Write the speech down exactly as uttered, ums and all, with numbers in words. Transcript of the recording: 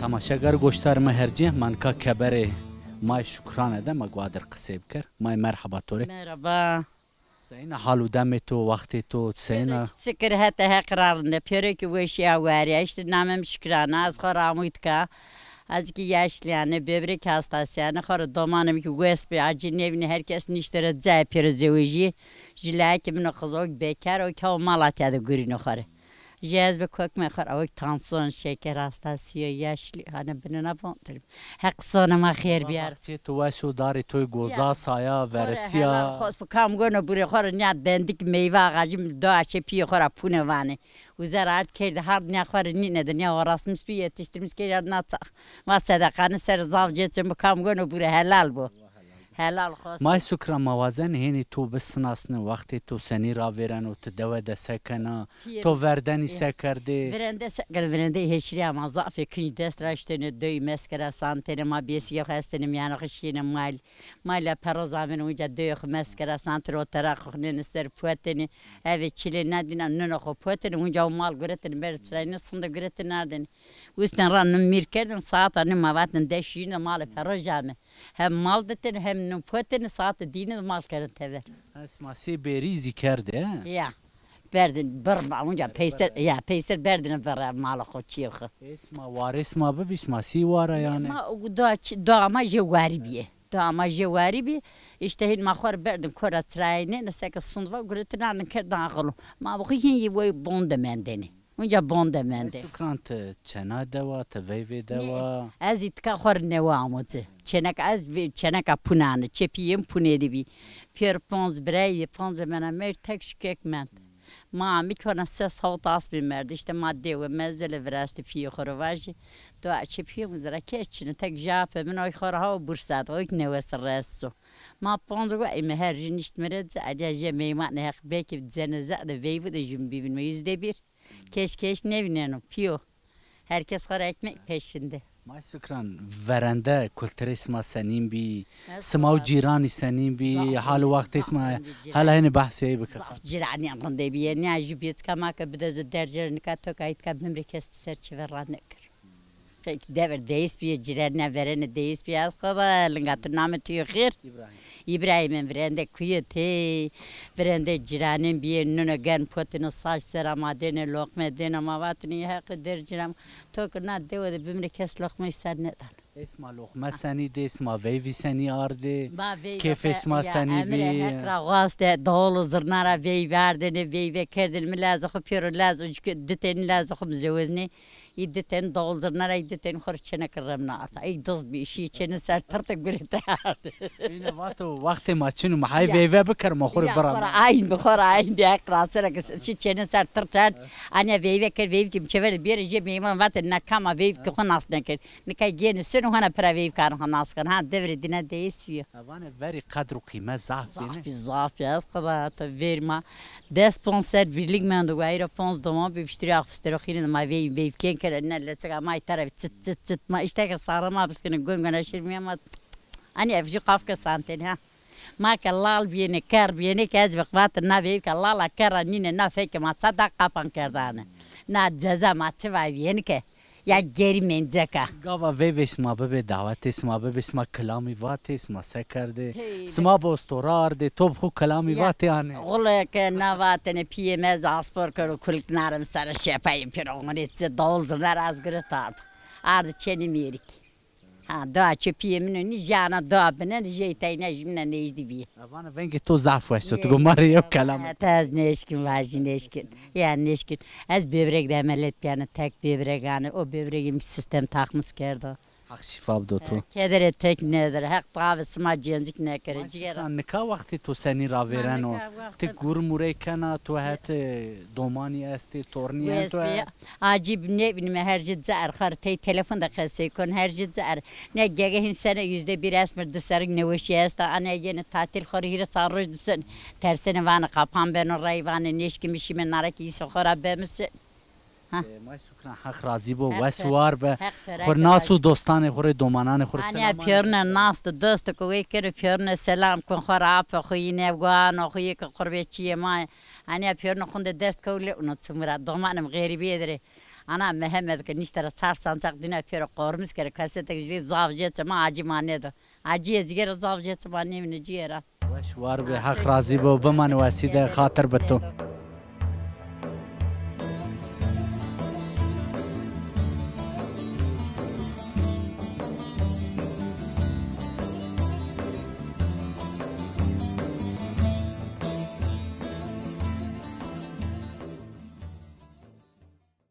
Temaşegar goşdar ma hercî, ma nika keberê May Şukrane de ma guadir qisey biker. May merheba to rê. Merheba. Seyna hal û demê to, wextê to, seyna? Şikir hete Heq ra rinde. Pêro ki weşîya warîya. Îşte namê mi Şukrane, ez xo ra amûyt ka. Ez ki yaşlîyane, böbrek hastasîyane, xo ra domanê mi ki wes bi, acî nêvînê, her kes nişte ra cayê pêro zewejî. Jü layekê min o qiz o ki bekar o ki o Malatya de gurîno xo rê. Jü ez bi kokmê xo ra, o ki tansiyon, şeker hastasî yo, yaşlî, hane binina bon. Heq sonê ma xêr bîyar. Baxçê to weş o, darê to goza, saya, veresiya. Helal xos bi, kam gono burê xo ra nîya dendik meyve axacîm, doa çê pîyê xo ra pûne vanê. Uza ra ard kerdî, hard nîya xo ra nîne de, nîya orasmis bî, yetiştirmiş kerdî, ard na ça-, ma sedeqanî ser zaf cê çin bi, kam gono burê helal bo. Helal xos. May Şukran, ma wazenê hênî to bisinasnê, wextê to senî ravêreno, ti dewe de se kena, to verdenî se kerdê? Virende se kena, virende hêşîrîya ma zaf ê, kinc dest ra eştêne, dewî meskera santêne, ma bêsîgê xo estêne, mîyanê xo şîyêne mal. Mal a perroz amêne, unca dewê xo meskera santêne, o tera xo xinêne ser, puetêne, eve çilê na dîna, nino xo puetêne, unca o mal guretêne, berdê çirayne, sinde guretêne ardêne. Ustên ra nun mîr kerdin, saeta nun ma vatin de şîyîn de malê peroj ame. Hem mal ditên, hem nun potên, saete dîne de mal kerdin tever. Ha, sima sê bêrî zî kerdê, he? Ya. Berdin bir ma unca peyser, ya, peyser berdin bir malê xo, çîyê xo. Ê sima warê sima bibî, sima sî wara yanî? Ma doa çi-, doa ma jê warî bîye. Doa ma jê warî bî. Îşte hîn ma xo rê berdin kora çirayêne, ne seke sund va guretin ardin kerdin axilo. Ma bi xo hîn yê wey bon de mendêne. Unca bon de mendê. Şukran, ti çêna dewa, ti veyvê dewa? Nê, ez îtika xo rê newe amo ci. Çêneka ez vê-, çêneka pûnane, çepî yê mi pûnê de bî. Pêr ponc birayî, ponc mena merd, tek şikek mend. Ma mi kona ses hawt aspî merd. Îşte ma dewe mezele virastî pîyê xo rê vajî. Doa çê pîyê mi zira kes çin o, tek ja apê min oy xo rê ha o Bursa de, oy ki newes res o. Ma ponc wa îme, her jü nişt mi rê ci, ecê jê meymanê Heq belkî ceneza de veyvû de jü mi bivînme yüzde bir. Keş keş nêvîneno, pîyo. Her kes xo ra ekmek peşinde. May Şukran, verende kulturê sima senîn bî? Sima û cîranî senîn bî? Hal û wextê sima, hela hênî behsê ey bike. Zaf cîranî rindê bîye. Nîya jü bîye, çika ma ke bide zu dercê rê, nika to ke ayîtka bimrê kes ti ser çêver ra nêkir. Qey ki devir deyîs bîye, cîranîya verêne deyîs bîye. Ez xo va linga tu, namê tu yo xêr? Îbrahîm. Îbrahîmên virende kuye tê, virende cîranên bîye, nino gen potêne saç sera ma dêne, loqme dêne, ma vatêne Heqî der cîran, to ki na dewe de bimrê kes loqmeyî ser nêdano. Ê sima loqme senî dê, sima veyvî senî ardê, kêfê sima senî bî? Heq ra waste, dawul û zirna ra veyvî ardêne, veyve kerdêne, mi lazê xo pêro lazê, cike ditêne lazê xo mi zeweznê. Î ditên dawul zirna ra, î ditên xo rê çêneke remna arta. Ey dizd bî, şî çêne ser tirte gurete ard. Îne vato wextê ma çin o, ma hay veyve biker, ma xo rê bira. Xo ra ayn bi, xo ra ayn bi, Heq ra sera ke şî çêne ser tirte ard. Anîya veyve kerd, veyvkê mi çêver de bêrê jê meyman, vatê na kam a, veyvkê xo nas nêkerd. Nika gêne seno hona pira veyvkanê xo nas keno. Ha, devirê dîna deyîs bîyo. Ha, vanê verî qedr û qîmet zaf bîne. Zaf bî, zaf bî. Ez qeda to verî ma des ponc ser birlîk mendo, wayîra ponc doman bî, viştirî axfistero xînê de ma veyv-, veyvkên kerde, ne leçeka ma îta ra bî, çit çit çit. Ma îşte ke sare ma biskine, gon gona şirmîya ma, anî ev jû qafke santêne ha. Ma ke lal bîyêne, ker bîyêne ke ez bi vatê na veyvka lala kerra nîne, na fekê ma ça da qapan kerdane. Na ceza ma çi vay bîyêne ke. Ya gerî menceka. Gava veyvê sima bibê, dawetê sima bibê, sima kilamî vatê, sima se kerdê? Sima bi ostora ardê, to bi xo kilamî vatê anê? Xuleke na vatêne, pîyê mi ez aspor kero, kulik narim sere şepayê pêro, onê çi dawul zirna ra ez guret ard. Ard çênî mêrik. Ha, doa çê pîyê min o, nî jana doa binen, jey teyna jü min a nêjdî bî. Vana vengê to zaf weş o, tu go ma rê yew kelam. Te ez nêşkin vajî, nêşkin. Ya nêşkin. Ez böbrek de emeliyat bîyane, tek böbrek ane. O böbregê mi sîstem taxmis kerdo. Heq şîfa bido to. Kederê tek nêzere. Heq tavê sima cêncik nêkere. Cîgera. Nika wextê to senî ravêreno? Ti gur murey kena, to het domanî estê, tornî ento? Acîb nêbînîme, her jü car xo rê tey telefon de qesey kon, her jü car. Ne gege hîn sene yüzde bir esmir, di serrî neweşî esta, ane yêne tatîl xo rê hîrê çar roj dusên. Tersêne vanê qapan beno, rey vanê nêşkîme şîme, nara kî îsê xo ra beme se. Ha. E, may Şukran, Heq razî bo, wes û war be. Xo rê nas û dostanê xo rê, domananê xo rê selam. Anîya pêrune nas de dosto ke wey keno, pêrune selam kon, xo rê ape xo yîne, guano xo yê ke qurbetçîyê ma. Anîya pêrune xunde dest kew lê uno çimira, domanê mi xerîbîye der ê. Ana Mehmet ke nişte ra çar sançaq dîna pêro qormîs kere, kasetek jî zaf jê çê ma acî ma nêdo. Acîye cigêre zaf jê çê ma nêvîne cîyê ra. Weş war bê, Heq razî bo, biman wesî de, xatir bi to.